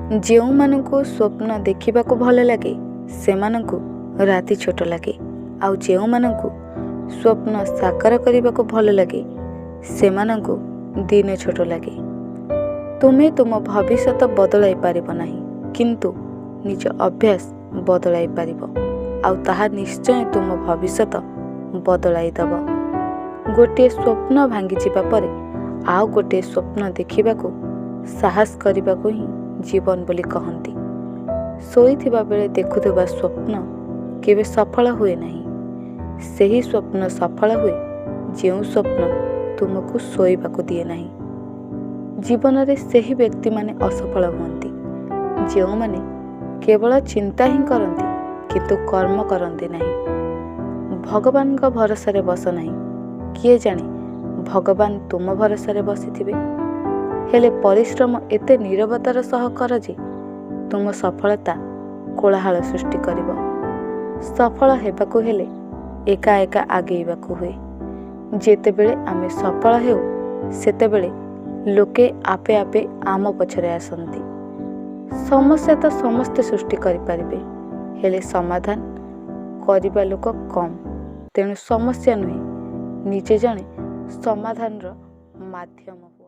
ଯେଉଁମାନଙ୍କୁ ସ୍ୱପ୍ନ ଦେଖିବାକୁ ଭଲ ଲାଗେ, ସେମାନଙ୍କୁ ରାତି ଛୋଟ ଲାଗେ, ଆଉ ଯେଉଁମାନଙ୍କୁ ସ୍ୱପ୍ନ ସାକାର କରିବାକୁ ଭଲ ଲାଗେ, ସେମାନଙ୍କୁ ଦିନ ଛୋଟ ଲାଗେ। ତୁମେ ତୁମ ଭବିଷ୍ୟତ ବଦଳାଇ ପାରିବ ନାହିଁ, କିନ୍ତୁ ନିଜ ଅଭ୍ୟାସ ବଦଳାଇ ପାରିବ, ଆଉ ତାହା ନିଶ୍ଚୟ ତୁମ ଭବିଷ୍ୟତ ବଦଳାଇ ଦେବ। ଗୋଟିଏ ସ୍ୱପ୍ନ ଭାଙ୍ଗିଯିବା ପରେ ଆଉ ଗୋଟିଏ ସ୍ୱପ୍ନ ଦେଖିବାକୁ ସାହସ କରିବାକୁ ହିଁ ଜୀବନ ବୋଲି କହନ୍ତି। ଶୋଇଥିବା ବେଳେ ଦେଖୁଥିବା ସ୍ୱପ୍ନ କେବେ ସଫଳ ହୁଏ ନାହିଁ। ସେହି ସ୍ୱପ୍ନ ସଫଳ ହୁଏ, ଯେଉଁ ସ୍ୱପ୍ନ ତୁମକୁ ଶୋଇବାକୁ ଦିଏ ନାହିଁ। ଜୀବନରେ ସେହି ବ୍ୟକ୍ତିମାନେ ଅସଫଳ ହୁଅନ୍ତି, ଯେଉଁମାନେ କେବଳ ଚିନ୍ତା ହିଁ କରନ୍ତି କିନ୍ତୁ କର୍ମ କରନ୍ତି ନାହିଁ। ଭଗବାନଙ୍କ ଭରସାରେ ବସ ନାହିଁ, କିଏ ଜାଣେ ଭଗବାନ ତୁମ ଭରସାରେ ବସିଥିବେ। ହେଲେ ପରିଶ୍ରମ ଏତେ ନିରବତାର ସହ କର ଯେ ତୁମ ସଫଳତା କୋଳାହଳ ସୃଷ୍ଟି କରିବ। ସଫଳ ହେବାକୁ ହେଲେ ଏକା ଏକା ଆଗେଇବାକୁ ହୁଏ। ଯେତେବେଳେ ଆମେ ସଫଳ ହେଉ, ସେତେବେଳେ ଲୋକେ ଆପେ ଆପେ ଆମ ପଛରେ ଆସନ୍ତି। ସମସ୍ୟା ତ ସମସ୍ତେ ସୃଷ୍ଟି କରିପାରିବେ, ହେଲେ ସମାଧାନ କରିବା ଲୋକ କମ୍। ତେଣୁ ସମସ୍ୟା ନୁହେଁ, ନିଜେ ଜଣେ ସମାଧାନର ମାଧ୍ୟମ।